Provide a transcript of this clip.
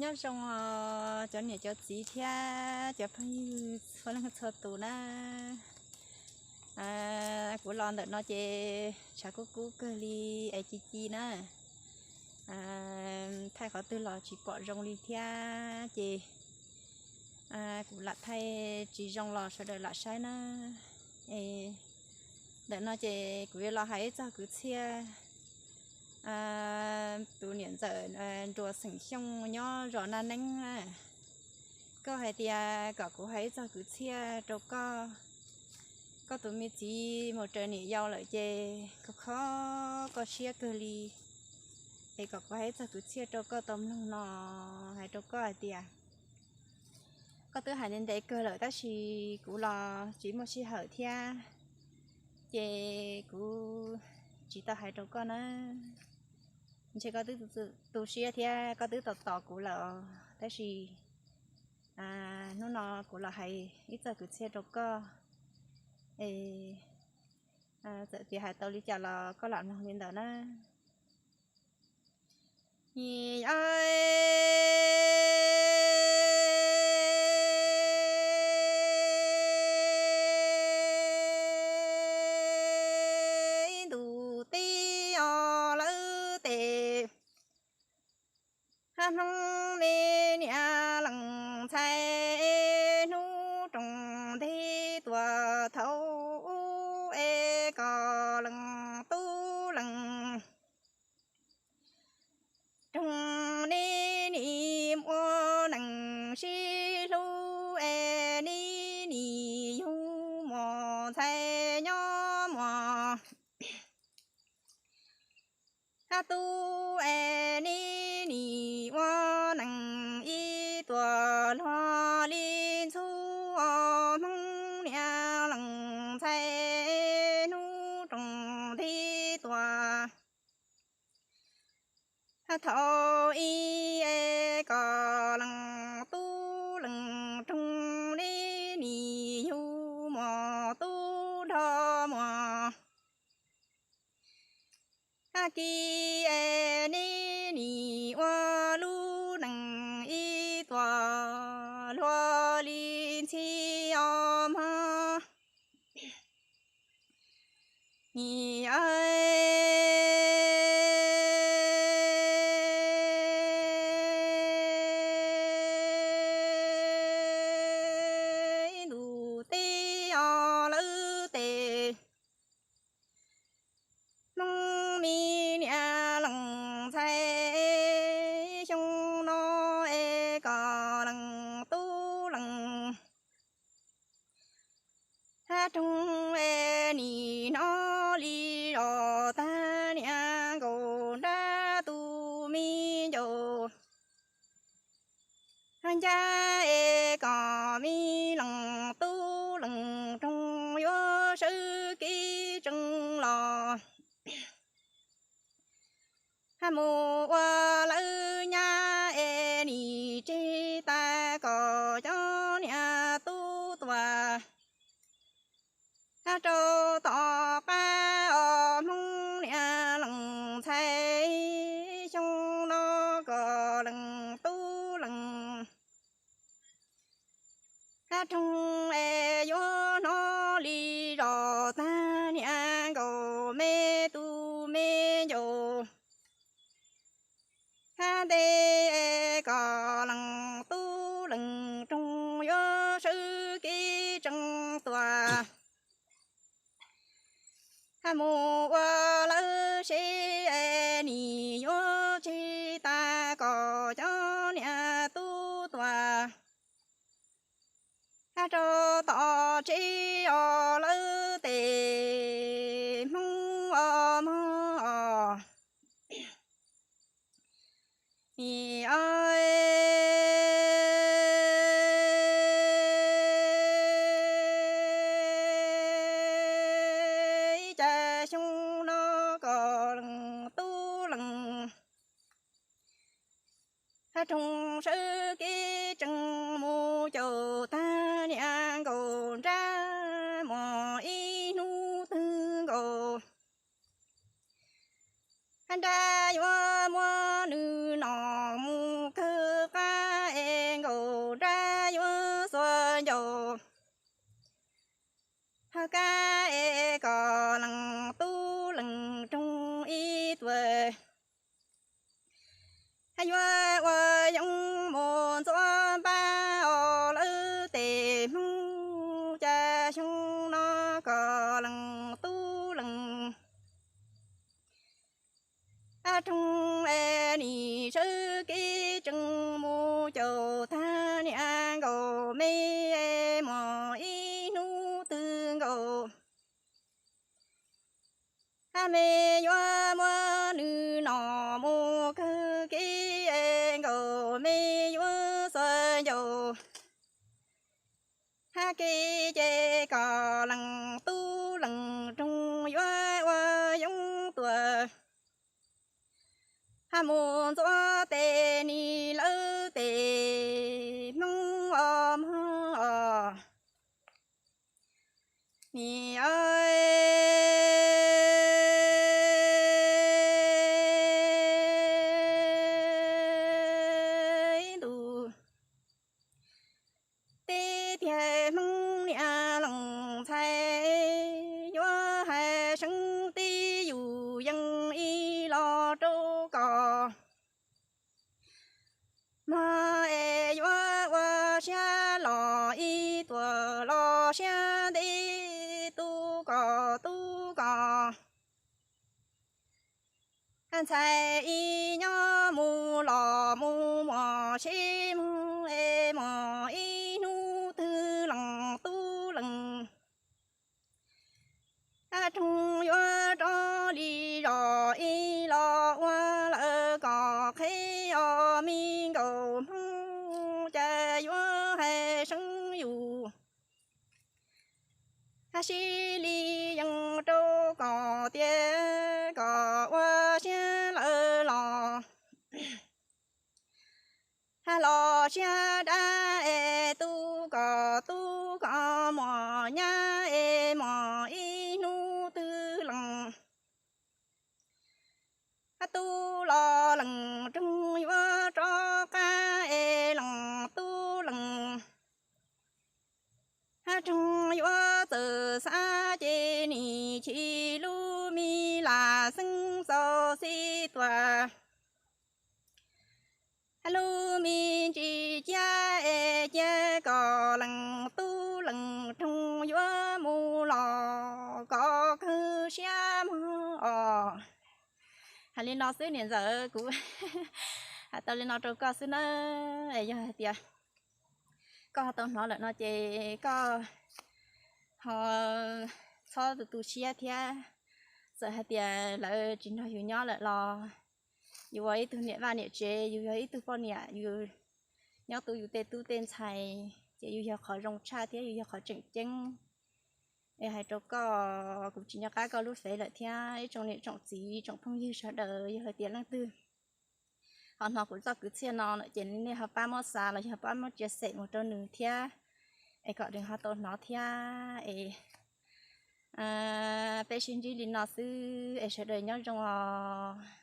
Nyob zoo os cov niam cov txiv thiab cov phooj ywg txhua leej txhua tus na. Kuv los ntawm no ces tshav kub kub kawg li es ci ci na. Thaij qhov twg los tsis pom zoo li thiab ces kuv lam thaij tsis zoo los sawv daws lam saib na. Ntawm no ces kuv yuav los hais ib txog kwv txhiaj tus niam ntxawm nruas xeem Xyooj nyob zos Naj Neeb na. Koj hais tias kom kuv hais ib txog kwv txhiaj rau koj, koj tus me txiv mus raws niam yau lawm ces kho kho koj siab kawg li. Es kom kuv hais ib txog kwv txhiaj rau koj tau mloog no, hais rau koj hais tias koj twb hais ntev ntev kawg lawm tab sis kuv los tsis muaj sij hawm thiab, ces kuv tsis tau hais rau koj na. Ntshe koj twb tu siab thiab koj twb tos tos kuv lawm, tab sis hnub no kuv los hais ib txog kwv txhiaj rau koj. Es txawm tias hais tau li cas los koj lam mloog li ntawd na. Ib ntus teb os lawv tes, hab Hmoob me niam leej ntxhais, hnub roos ntej tuaj thaum ub es kom leej tub leej roog, neb nim muaj neeg sib hlub es neb nim yug muaj ntxhais nyob muaj hab tub es neb nim ua neeg ib tuam luag li ntxhub os Hmoob niam leej ntxhais, hnub roos ntej tuaj thaum ub es kom leej tub leej roog, neb nim yug muaj tub nrog muaj hab kiv es neb nim ua lub neej ib tuam luag li ntxhi os mog. Ib ntus teb os lawv tes, Hmoob me niam leej ntxhais, xyoo no es kom leej tub leej hab roog es nim hnov li zos tag, niam nkaum nrab tus me ncaus hab ncaj es kom me leej tub leej roog yuav sawv kev tsees los hab mus ua lawv nyab es nim tseg tas kom cov niam tub tuaj hab rau tom qab os Hmoob niam leej ntxhais, xyoo no kom leej tub leej hab roog es yuav hnov li zos tag, niam nkaum me tus me ncaus hab ntej es kom leej tub leej roog yuav sawv kev tsees tuaj hab mus ua lawv seb es nim yuav tseg tas kom cov niam tub tuaj hab rau tom tsev os lawv tes, Hmoob os mog os. Ib cas xyoo no kom leej tub leej hab roog sawv kev tsees mus caum tag, niam nkaum nrab muaj ib hnub twg nkaus hab nrab yuav muab nws nom mus kawg qab Yuav ua yoov mus ntxuav npab os lawv tej Hmoob, cas xyoo no koj lees tub lees roog es nim sawv kev tsees mus caum tag niam nkaus me muam ib hnub twg nkaus. Hab me yuav muab nws nom mus kawg kev es nkaus me yuav xuas ncauj. Hab kev ces koj lees tub lees roog yuav ua yoov tuaj. Hab mus ntxuav tej nim lawv tej Hmoob os mog os. Nim ntu teb tiag Hmoob niam lees ntxhais, yuav hais seev tib yus yees ib los rau koj mog es yuav ua siab los ib tuam los siab ntev tub koj tub koj. Ntxhais ib nyob mus los mus muaj sib moog es muaj ib hnub twg lees tub lees roog yuav rov li zos ib los ua lawm kom qheb os me nkaus Hmoob, cas yuav hais seev yus hab sib li yees rau kom tias kom ua siab lawm los hab los siab dab es tub koj tub koj muaj nyab es muaj ib hnub twg lees hab tub los lees roog yuav rov qab es lees tub lees hab roog yuav txawm xav ces nim chim lub me lam xeeb xaus xib tuaj hab lub me ntsis ciab es cia kom lees tub lees roog yuav mus los kom kawg siab mog os. Hais li no xwb niam ntxawm, kuv hais tau li no rau koj xwb na. Es yog hais tias koj ho tau hnov lawm no ces koj ho txhob tu tu siab thiab. Txawm hais tias lawv tsis nrog yus nyob lawm los yus ua ib tug niam vaj niam tsev, yus yog ib tug poj niam, yus nyob tu yus tej tub tej ntxhais ces yus yog qhov zoo tshaj thiab yus yog qhov tseem ceeb. Es hais rau koj, kuv tsis nco qab koj lub fev lawm thiab ib tsoom niam tsoom txiv tsoom phooj ywg sawv daws, yog hais tias leej twg ho hnov kuv txoj kwv txhiaj no lawm ces nej ho pab muab xa los yog pab muab tsia xem mus rau nws thiab, es kom nws ho tau hnov thiab. Es peb sib ntsib li no xwb es sawv daws nyob zoo os.